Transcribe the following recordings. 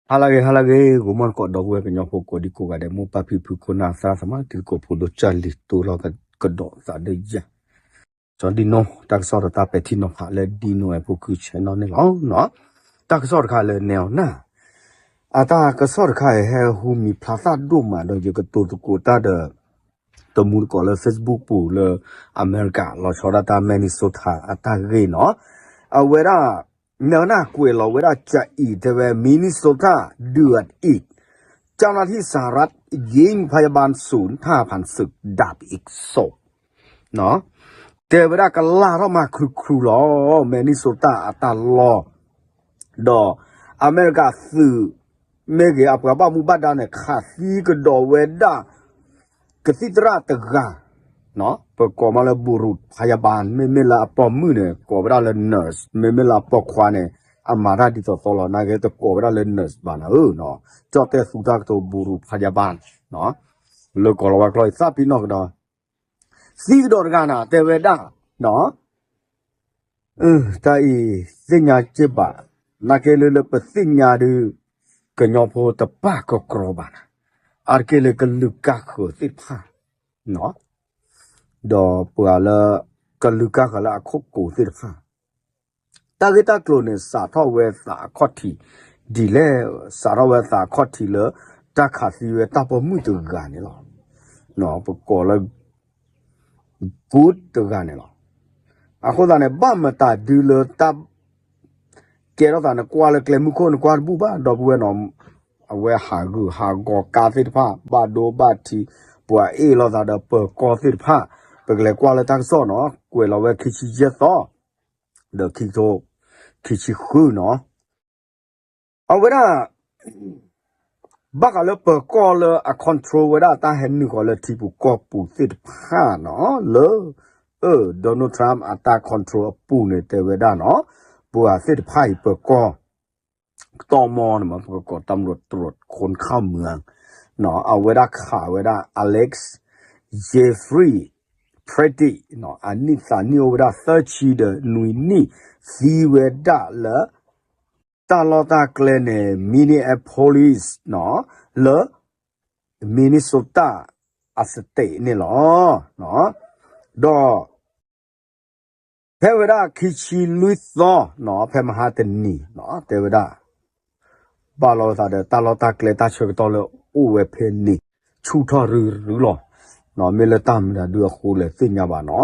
ဟါလၢအဂ့ၤ ဟါလၢအဂ့ၤ ဂီၤမီၢ်သကိး ဒီပုၢ်ဝဲၢ်ကညီဖိကိးဒံကိးဂၤဒဲး မိၢ်ပၢ်ဖံဖု ခိၣ်နၢ်သရၣ်သမါ တံၤသကိးဖိဒိၣ် ကၢ်လံၤ တိလီၤကဒီးသးဒီးယၤ စီၤဒံနိ တၢ်ကစီၣ်ဒီးတၢ်ပဲာ်ထံနီၤဖးလၢ Dino Apoku Channel န့ၣ်လီၤ. တၢ်ကစီၣ်တခါလၢ နဲအီၤနၢ် အတၢ်ကစီၣ်တခါအံၤ ဟဲဟူမံၤဖျါသၣ်ဒိၣ်မးဒီး ယကတိၤသကိးတၢ်ဒီး တမူတကိးလၢ Facebook ပူၤလၢ အမဲရကၤ လီၤဆီဒၣ်တၢ် Minnesota အတၢ်ဂ့ၢ်နီၤ. အဝဲဒၣ် နဲအီၤနၢ် ကွဲးလီၤဝဲဒၣ်ကၠၤအံၤ တဲဝဲ Minnesota เดือดอีก เจ้าหน้าที่สหรัฐยิงพยาบาลศูนย์ ทหารผ่านศึกดับอีกศพ တဲဝဲဒၣ်ကလၢ်ထီၣ်မၤခုၣ်ခုၣ်လီၤ Minnesota အတၢ်လီၢ် ဒီးအမဲရကၤသုး မ့ၢ်ဂ့ၤ အပှၤဘၣ်မူဘၣ်ဒါန့ၣ် ခးသံကဒီးဝဲဒၣ် ကသံၣ်သရၣ်တဂၤ ပကိးမးလၢ บุรุษพยาบาล မ့မ့ၢ်လၢအပိာ်မုၣ်န့ၣ် ကိးဝဲဒၣ်လၢ nurse မ့မ့ၢ်လၢအပိာ်ခွါန့ၣ် အမၤတၢ်ဒ်သိးသိးလီၤ နာ်က့တကိးဝဲဒၣ်လၢ nurse ဘၣ်နၤဧၢ, ကၠီၣ်တဲၣ်သူတၢ်ကတိၤ บุรุษพยาบาล လၢကိးလီၤဝဲကျီၢ်အံၤ သၣ်ပံနီၣ်ကဒီး သံကဒီးတဂၤနၤ တဲဝဲဒၣ် တၢ်အံၤ သ့ၣ်ညါစ့ၢ်ဘၣ်, နာ်က့လၢလၢပသ့ၣ်ညါဒုး ကညီဖိတပာ်ကကြီဘၣ်နၤ, အါတက့ၢ်လၢကလုာ်ကါဃၢၤသ့ၣ်တဖၣ်, ဒီးပှၤလၢ ကလုာ်ကါဃၢၤလၢအခိၣ်ကိၤသ့ၣ်တဖၣ် တၢ်ဂ့ၢ်တၢ်ကျိၤန့ၣ် စးထီၣ်ဝဲသးအခီၣ်ထံးဒ်လဲၣ်, စးထီၣ်ဝဲသးအခီၣ်ထံးလၢ တၢ်ခးသံဝဲတၢ်ပိာ်မုၣ်တဂၤန့ၣ်လီၤ. ပကိးလၢ good တဂၤန့ၣ်လီၤ. အဃိသတးန့ၣ် ဘၣ်မတၤဒုလၢတၢ် ကဲထီၣ်သးန့ၣ် ကွၢ်လၢကျဲမုၢ်ခိၣ်န့ၣ် ကွၢ်တဘူၣ်ဘၣ် ဒီပုၢ်ဝဲၢ်နီၤ, အဝဲဟးဂူာ်ဟးဂီၤကါသ့ၣ်တဖၣ် ဘၣ်ဒိဘၣ်ထံး ပှၤအ့ၣ်လိာ်သးဒီးပၢၤကီၢ်သ့ၣ်တဖၣ်, ပကလဲၤကွၢ်လၢတၢ်ကစီၣ်နီၤ, ကွဲးလီၤဝဲခံဆံယဲၢ်သီ ဒီးခံကထိ ခံဆံဃုနီၤ. အဝဲဒၣ် ဘၣ်ဃးလၢပၢၤကီၢ်လၢအ control ဝဲဒၣ်တၢ်ဟဲနုာ်ဃီၤလၢထံပူၤကီၢ်ပူၤသ့ၣ်တဖၣ်နီၤ, လၢ Donald Trump အတၢ် control အပူၤန့ၣ် တဲဝဲဒၣ်နီၤ, ပှၤသ့ၣ်တဖၣ်အံၤပၢၤကီၢ် ကတီၢ်မီန့ၣ်မ့ၢ် ပကကိး ตำรวจตรวจคนเข้าเมือง အဝဲဒၣ်ခးဝဲဒၣ် Alex Jeffrey Pretty အနံၣ်သးနံၣ်အိၣ်ဝဲဒၣ်သၢဆံဒီးနွံနံၣ် သံဝဲဒၣ်လၢ တၢ်လီၢ်တၢ်ကျဲန့ၣ် Minneapolis လၢ Minnesota အ state န့ၣ်လီၤ. ဒီး ဖဲဝဲဒၣ်ခံဆံလွံၢ်သီ ဖဲမဟါတနံၤ တဲဝဲဒၣ် ဘၣ်လီၤသးဒီးတၢ်လီၢ်တၢ်ကျဲတၢ်ဆၢကတီၢ်လၢအိၣ်ဝဲဖဲန့ၣ် ဆူၣ်ထီၣ်ရုရုလီၤ. မ့ၢ်လၢတၢ်မနုၤဒုအဃိလဲၣ်သ့ၣ်ညါဘၣ်နီၤ,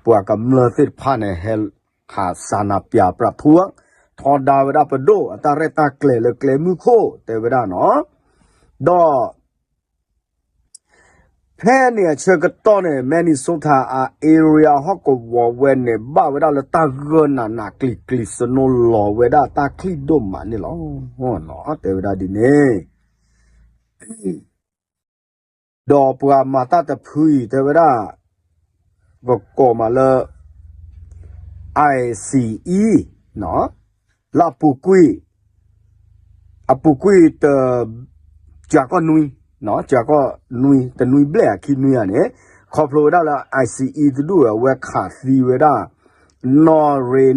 ပှၤကမျၢၢ်သ့ၣ်တဖၣ်န့ၣ် ဟဲခး ဆန္ဒပြ ပြးထူ ထီဒါဝဲဒၣ်ပဒိၣ်အတၢ်ရဲၣ်တၢ်ကျဲၤလၢကျဲမုၢ်ခိၣ် တဲဝဲဒၣ်နီၤ. ဒီး ဖဲန့ၣ်အဆၢကတီၢ်န့ၣ် Minnesota အ area ဟီၣ်ကဝီၤဝဲန့ၣ် ဘၣ်ဝဲဒၣ်လၢတၢ်ဂၢၢ်နးနးကျံၤကျံၤ စနိလီၤဝဲဒၣ်တၢ်ချံဒိၣ်မးန့ၣ်လီၤ. တဲဝဲဒၣ်ဒ်န့ၣ် ဒီးပှၤမၤတၢ်တဖုအံၤ တဲဝဲဒၣ် ပကိးမးလၢ ICE လၢအပူၤကွံာ် အပူၤကွံာ်တ ကၠၤကီၢ်နွံ, ကၠၤကီၢ်နွံ တနွံဘျဲၣ်အခံနွံဧါန့ၣ် ခီဖျိဝဲဒၣ်လၢ ICE တဒူၣ်ဝဲ အဝဲခးသံဝဲဒၣ် နီၢ်ရ့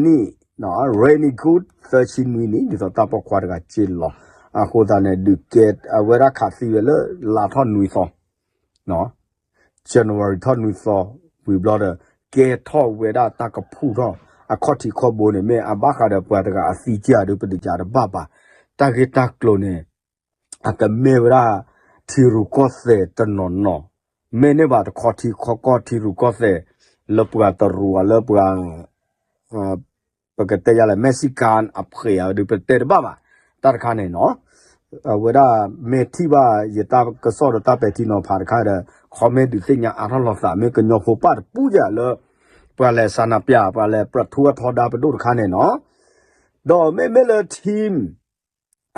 နံၣ် ရ့နံၣ် good သၢဆံနွံနံၣ် ဒ်သိးတၢ်ပိာ်ခွါတဂၤက့လီၤ. အဃိသတးန့ၣ် ဒုးကဲ အဝဲဒၣ်ခးသံဝဲလၢလါထီၣ်နွံသီ January ထီၣ်နွံသီ ဝံၤဘျီဒီး ကဲထီၣ်ဝဲဒၣ်တၢ်ကဖူၣ်ထီၣ် အခီၣ်ထံးခီၣ်ဘိန့ၣ် မ့ၢ်အဘၣ်ဃးဒီးပှၤတဂၤအသံက့ဧါဒုး ပတကးတဘၣ်ဘၣ်. တၢ်ဂ့ၢ်တၢ်ကျိၤန့ၣ် အကမ့ၢ်ဝဲဒၣ် ထံရူၢ်ကီၢ်သဲးတနီၤနီၤ, မ့ၢ်န့ၢ်ဘၣ်တခီထံခီကီၢ်ထံရူၢ်ကီၢ်သဲး လၢပှၤတရူးအလၢပှၤ ပကတဲယၤလဲၣ် Mexican အဖှဲးအဒုး ပတဲတဘၣ်ဘၣ်. တၢ်တခါန့ၣ်နီၤ အဝဲဒၣ်မ့ၢ်ထံၣ်ဘၣ်ယတၢ်ကစီၣ်ဒီးတၢ်ပဲာ်ထံနီၤဖးတခါဒီး comment ဒုးသ့ၣ်ညါအါထီၣ်လီၤသး မ့ၢ်ကညီဖိပၣ်တပူၤယၤလၢ ပှၤလဲၤဆန္ဒပြ ပှၤလဲၤပြးထူအထီဒါပဒိၣ်တခါန့ၣ်နီၤ. ဒီးမ့မ့ၢ်လၢ team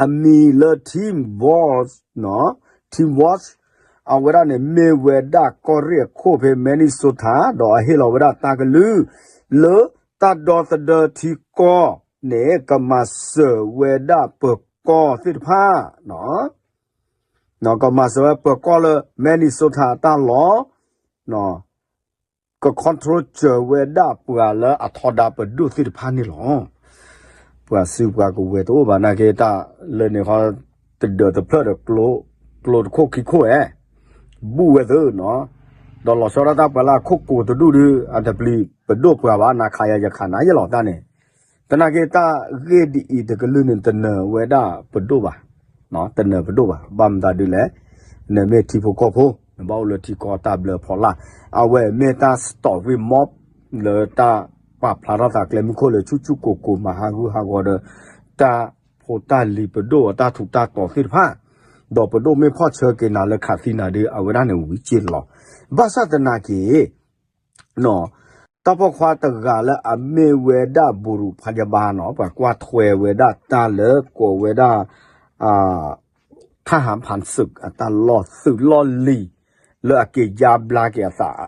အမံၤလၢ Tim Walz နီၤ Tim Walz အဝဲဒၣ်န့ၣ် မ့ၢ်ဝဲဒၣ်ကီၢ်ရ့ၣ်အခိၣ်ဖဲ Minnesota ဒီးအဟ့ၣ်လီၤဝဲဒၣ်တၢ်ကလုၢ် လၢတၢ်ဒီသဒၢထံကီၢ်န့ၣ် ကမၤစၢၤဝဲဒၣ်ပၢၤကီၢ်သ့ၣ်တဖၣ် ကမၤစၢၤဝဲပၢၤကီၢ်လၢ Minnesota အတၢ်လီၢ် က control စၢၤဝဲဒၣ်ပှၤလၢအထီဒါပဒိၣ်သ့ၣ်တဖၣ်န့ၣ်လီၤ. ပှၤစုပှၤကဝဲၤတအိၣ်ဘၣ်နာ်က့ တၢ်လၢန့ၣ်ဃီ တဒၢးတဖျၢၣ်ဒီး ကျိတခိၣ်ခံခိၣ်ဧဲ ဘူၣ်ဝဲသုနီၤ, ဒီးလီၤဆီဒၣ်တၢ်ပှၤလၢအခိၣ်ကိၤတဒူၣ်ဒုး အတပျံၤပဒိၣ်ပှၤဘၣ် နၤခးယၤယခးနၤယဲၢ်လီၤတၢ်န့ၣ်, သနာ်က့တၢ်ဂ့ၢ်ဒ်အံၤတကလုာ်န့ၣ် တနၢၤဝဲဒၣ်ပဒိၣ်ဘၣ်, တနၢၤပဒိၣ်ဘၣ် ဘၣ်မတၤဒုးလဲၣ်, နမ့ၢ်ထံဖိကီၢ်ဖိ နဘၣ်အိၣ်လၢထံကီၢ်တၢ်ဘျၢဖီလာ်, အဝဲမ့ၢ်တၢ် story mob လၢတၢ်ပာ်ဖျါထီၣ်သးကျဲမုၢ်ခိၣ်လၢဆူၣ်ဆူၣ်ကိၤကိၤမၤဟးဂူာ်ဟးဂီၤဒီး တၢ်ဖိတၢ်လံၤပဒိၣ်အတၢ်ထူးတၢ်တီၤသ့ၣ်တဖၣ်, ဒီးပဒိၣ်မ့ၢ်ဖီၣ်ဆၢက့ၤနၤလၢခးသံနၤဒုး အဝဲဒၣ်န့ၣ်ဝံၤက့ၤလီၤ, ဘၣ်ဆၣ်သနာ်က့ တၢ်ပိာ်ခွါတဂၤလၢအမ့ၢ်ဝဲဒၣ် ဘူရူဖးယဘါနီၤ ပှၤကွၢ်ထွဲဝဲဒၣ်တၢ်လၢကိးဝဲဒၣ် ထၢၣ်ဟၣ်ဖၣ်သုး အတၢ်လီၢ်သုးလီၢ်လံၤ လၢအက့ၤယါဘျါက့ၤအသး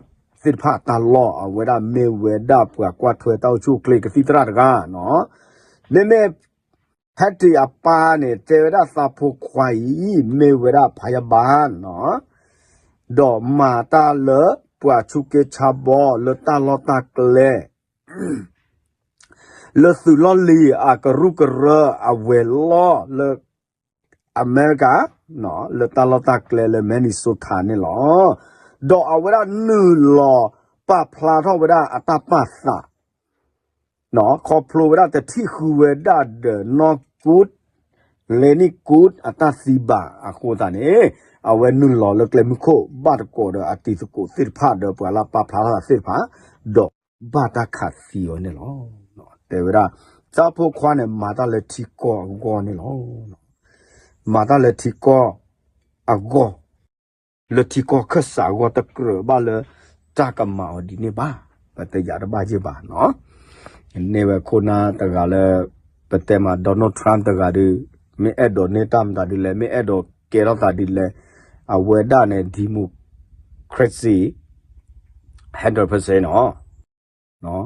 သ့ၣ်တဖၣ်အတၢ်လီၢ် အဝဲဒၣ်မ့ၢ်ဝဲဒၣ်ပှၤကွၢ်ထွဲတၢ်အိၣ်ဆူၣ်အိၣ်ချ့ကသံၣ်သရၣ်တဂၤနီၤ, မ့မ့ၢ် Patty အပၢ်န့ၣ် တဲဝဲဒၣ်သးဖိခွါအံၤ မ့ၢ်ဝဲဒၣ်ဖးယဘါနီၤ, ဒီးမၤတၢ်လၢပှၤဆူးက့ဆါဘီလၢတၢ်လီၢ်တၢ်ကျဲ လၢသုးလီၢ်လံၤအကရူၢ်ကရၢအဝဲၤလီၢ်လၢ အမဲရကၤ လၢတၢ်လီၢ်တၢ်ကျဲလၢ Minnesota န့ၣ်လီၤ. ဒီးအဝဲဒၣ်နုာ်လီၤပာ်ဖျါထီၣ်ဝဲဒၣ်အတၢ်ပာ်သး ခီဖျိဝဲဒၣ်တထံၣ်ဃုဝဲဒၣ်ဒီး နီၢ်ကူး လ့နံၣ်ကူး အတၢ်သံဘၣ်အဃိသတးန့ၣ် အဝဲနုာ်လီၤလၢကျဲမုၢ်ခိၣ် ဘၣ်တကိးဒီးအတံၤသကိးသ့ၣ်တဖၣ်ဒီးပှၤလၢပာ်ဖျါထီၣ်သးသ့ၣ်တဖၣ် ဒီးဘၣ်တၢ်ခးသံအီၤန့ၣ်လီၤ. တဲဝဲဒၣ် သးဖိခွါန့ၣ် မၤတၢ်လၢထံကီၢ်အဂီၢ်န့ၣ်လီၤ. မၤတၢ်လၢထံကီၢ်အဂီၢ် လၢထံကီၢ်ခၢၣ်စးအဂီၢ်တကြၢးဘၣ်လၢ တၢ်ကမၤအီၤဒ်န့ၣ်ဘၣ်. ပတယာ်တဘၣ်ယ့ၢ်ဘၣ်နီၤ. န့ၢ်ဝဲခိၣ်နၢ်တဂၤလၢ ပတဲမး Donald Trump တဂၤဒီး မ့ၢ်အဲၣ်ဒိးန့ၢ်တၢ်မတၤဒ်လဲၣ် မ့ၢ်အဲၣ်ဒိးကဲထီၣ်သးဒ်လဲၣ် အဝဲဒၣ်န့ၣ် democracy hundred percent နီၤ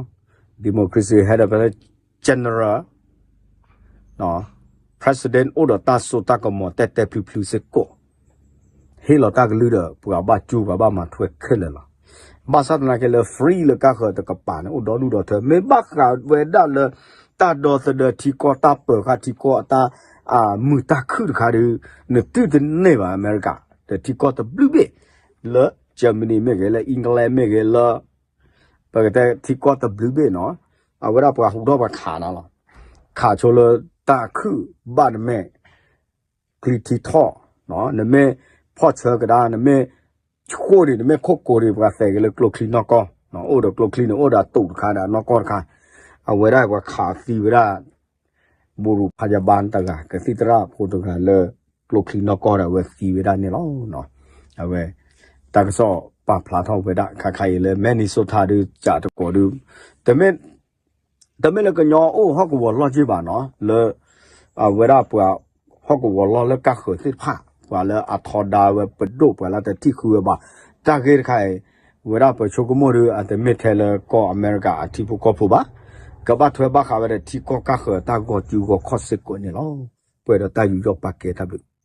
democracy hundred percent general president အိၣ်ဒီးတၢ်စိတၢ်ကမီၤတဲတဲဖျုဖျုစ့ၢ်ကီး ဟ့ၣ်လီၤတၢ်ကလုၢ်ဒီး ပှၤဘၣ်ကၠူ ပှၤဘၣ်မၤထွဲခဲလၢာ်လီၤ. ဘၣ်ဆၣ်သနာ်က့လၢ free လၢကါဃၢၤတကပၤန့ၣ် အိၣ်ဒီဒူၣ်ဒီထၢ မ့ၢ်ဘၣ်ဃးဝဲဒၣ်လၢ တၢ်ဒီသဒၢထံကီၢ်တၢ်ပၢၤဃာ်ထံကီၢ်အတၢ် မုာ်တၢ်ခုၣ်တခါဒီး နတုၤတန့ၢ်ဘၣ် အမဲရကၤ ဒီးထံကီၢ်တဘျုးဘ့ၣ် လၢ Germany မ့ၢ်ဂ့ၤ လၢ England မ့ၢ်ဂ့ၤ လၢ ပကတဲထံကီၢ်တဘျုးဘ့ၣ်နီၤ အဝဲဒၣ်ပှၤဟူးထီၣ်ပှၤခးနၤလီၤ. ခးဆိလၢတၢ်ခုၣ်ဘၣ်နမဲာ် ချံထံထီၣ် နမ့ၢ်ဖီၣ်ဆၢကဒါ နမ့ၢ်ဃိၣ်ဒံး နမ့ၢ်ခိၣ်ကိၤဒံး ပှၤသဲးက့ၤလၢကျိချံနီၢ်ကီၢ် အိၣ်ဒီးကျိချံန့ၣ် အိၣ်ဒီးအတူးတခါဒီးအနီၢ်ကီၢ်တခါ အဝဲဒၣ်ပှၤခးသံဝဲဒၣ် ဘူရူဖးယဘါတဂၤ ကသံၣ်သရၣ်ဖိတဂၤလၢ ကျိချံနီၢ်ကီၢ်ဒီးအဝဲသံဝဲဒၣ်န့ၣ်လီၤ. အဝဲ တၢ်ကစီၣ်ပာ်ဖျါထီၣ်ဝဲဒၣ် ခါခါအံၤလၢ Minnesota ဒုး ကးတကိးဒုး တမ့ၢ် တမ့ၢ်လၢကညီအိၣ်ဟီၣ်ကဝီၤလီၢ်က့ဘၣ်နီၤ လၢ အဝဲဒၣ်ပှၤဟီၣ်ကဝီၤလီၢ်လၢကါဃၢၤသ့ၣ်တဖၣ် ပှၤလၢအထီဒါဝဲပဒိၣ် ပှၤလၢတထံၣ်ဃုဝဲဘၣ် တၢ်ဂ့ၢ်တခါအံၤ ဝဲဒၣ်ပဆိကမိၣ်ဒီး အတမ့ၢ်ထဲလၢကီၢ်အမဲရကၤအထံဖိကီၢ်ဖိဘၣ် ကဘၣ်ထွဲဘၣ်ဃးဝဲဒီးထံကီၢ်ကါဃၢၤတၢ်ဂီၤစုဂီၤခီၣ်စ့ၢ်ကီးန့ၣ်လီၤ. ပှဲၤဒီးတၢ်ယူးယီၣ်ပာ်ကဲတၢ်ဘျုး